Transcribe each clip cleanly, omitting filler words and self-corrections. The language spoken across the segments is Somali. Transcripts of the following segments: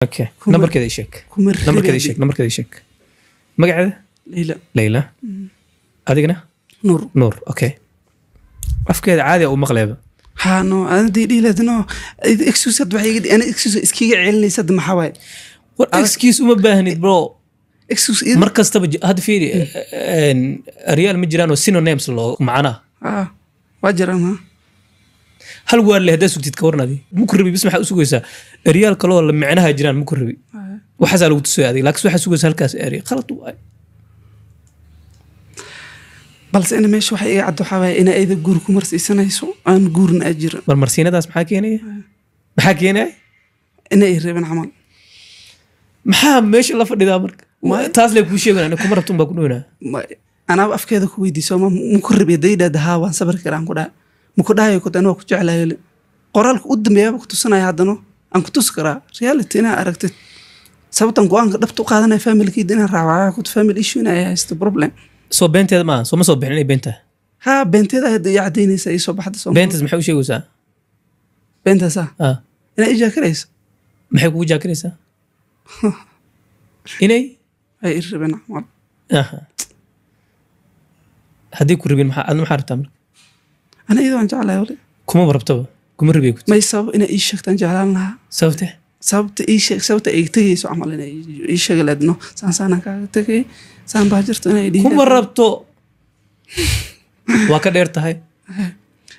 Okay, nambarkeeda ii sheeg. Kuma Nambarkeeda ii sheeg, nambarkeeda ii sheeg. Magaceeda? Leyla. Leyla. Adigana? Nuur. Nuur. Okay, afkeeda caadi u maqleeba. Ha, no, anadii dhihi lahayd, no excuse. Hadda waxay iga, ana excuse iskiga celinaysa hadda maxaa waaye? War, excuse uma baahnid, bro. Excuse Mar kastaba hadda fiiri, eryaal ma jiraan oo synonyms loo macnaha? Ha, waa jiraan, ha. Hal waar le haddaa sugtid, ka waran adi muku rabi bis, maxaa u sugaysaa? Eryaal kaloo la micnaha jiraan. Muku rabi waxaasaa lagu tusaya adiga, laakiin waxaa sugaysa halkaas erey khalad waay. Balse ina meesha waxa iga cad waxaa waaye ina ayada guur ku marsiisanayso, aan guurna ajirin. Marmarsiinadaas maxaa keenaya? Maxaa keenaya? Ina ay reebeen camal. Maxaa meesha la fadhidaa marka? Taas lee kuu sheegan, aniga kuma rabto un baa ku dhownaa. Anaaba afkeeda ku weydiiso, ma muku rabi hadday idhahda haa, waan sabri karaa, aan ku dhaha muku dhahayo kut anaa ku jeclahay. Qoraalka u dambeeyaaba ku tusanaya, haddana aan ku tusi karaa reality inaa aragtid sababtan go-aanka dhabta u qaadanaya familkiida inaan raaco kut family issue inay haysto problem. Soo beenteeda maaha? Soo ma soo bixin inay beenta? Ha, beenteeda hadda ii cadaynaysa, ii soo baxda soo. Beentaas maxay u sheegaysaa? Beentaasa ah inaa ii jaakarayso. Maxay kugu jaakaraysaa inay ay ii rabeen camal? Aha. Haddii ku rabin, maxaa adna maxaa rabtaa marka? Ana iyadoo aan jeclahay wali. Kumaba rabtaba, kuma rabiy ku. May, sabab inay ii sheegtaan jeclaan lahaa. Sababte? Sababta ii sheeg, sababta ay tegayso camal inay ii sheegi lahayd, no, saan saanaan kaaga tegay, saan baa jirto inay dhihi Kuma lahayd. Rabto waa ka dheer tahay.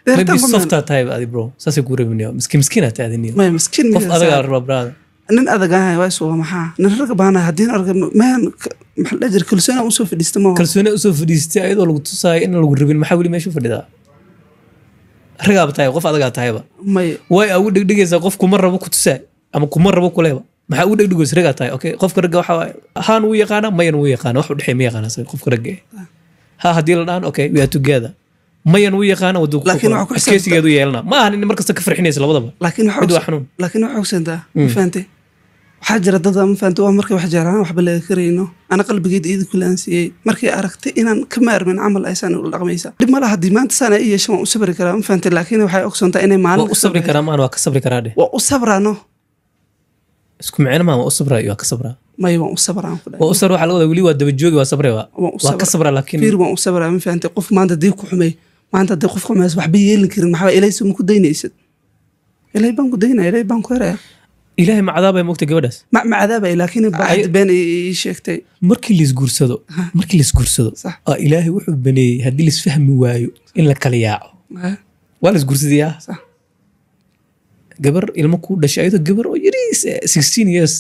Dheertaan Maybe kuma softaa tahay adi, bro, saasay kuu rabin. Miskiin miskiinaa tahay adi. Maya, miskiin Qof miyaa adagaa saa- rabaa, brother. Nin adag ahay waa isuba, maxaa nin rag baana haddii arga mahan, maxaa la dhihi jiray, kalsooni aan usoo fadhiista ma. Kalsooni usoo fadhiistay ayadoo lagu tusaayo in lagu rabin, maxaa weli meesha u fadhidaa? Ragaaba tahay, qof adagaa tahayba. May. Way ugu dhegdhegaysaa qof kuma rabo ku tusaay ama kuma rabo kuleba? Maxaa ugu dhegdhegaysa? Ragaa tahay. Okay, qofka ragga waxa waaye haan wuu yaqaana, mayan wuu yaqaana, wax u dhexeey ma yaqaana asaga. Qofka ragga eh ha haddii la dhahan, okay, we are together, mayan wuu yaqaana waduu. Laakiin waxaa ku xisaabta- Adkeysigeedu yeelana ma ahan in mar kasta ka farxinaysa labadaba. Laakiin waxaa Mid waa xanuun. Laakiin waxaa ogsantaa, ma fahantay, waxaa jira dad, ma fahantay, waa markay wax jeclaan waxba laga karayno. Ana qalbigeeda iyada kule aan siiyey, markay aragtay inaan ka maarmin camal aysaan ula dhaqmaysa. Dhib ma laha haddii maanta saan ay ii yeesho, waan u sabri karaa, ma fahantay, laakiin waxay ogsoontaa inay maalin Waa u sabri karaa maan, waa ka sabri karaa dheh. Waa u sabraano. Isku micno maan, waa u sabraa iyo waa ka sabraa. May, waan u sabraan ku dhahay. Waa u sabra waxaa laga wadaa weli waa daba joogi, waa sabre, waa Waan u waa ka sabra. Sabraa laakiin Fiir, waan u sabraa, ma fahantay. Qof maanta haddii ku xumay, maanta haddii qof xumays waxba yeelin karin, maxaa ilaahay soo ma ku daynaysid? Ilaahay baan ku daynaya, Ilaahay baan ku heraya. Ilaahay ma cadaabaya mogta gabadhaas? Ma cadaabay, laakiin bacd been ii sheegtay. Markii laisguursado, markii laisguursado, Sax. aa Ilaahay wuxuu baneeyey haddii laisfahmi waayo in la kala yaaco. Waa laisguursadayaa. Sax. Gabar ilmo kuu dhashay ayadoo gabar oo yariis 16 years.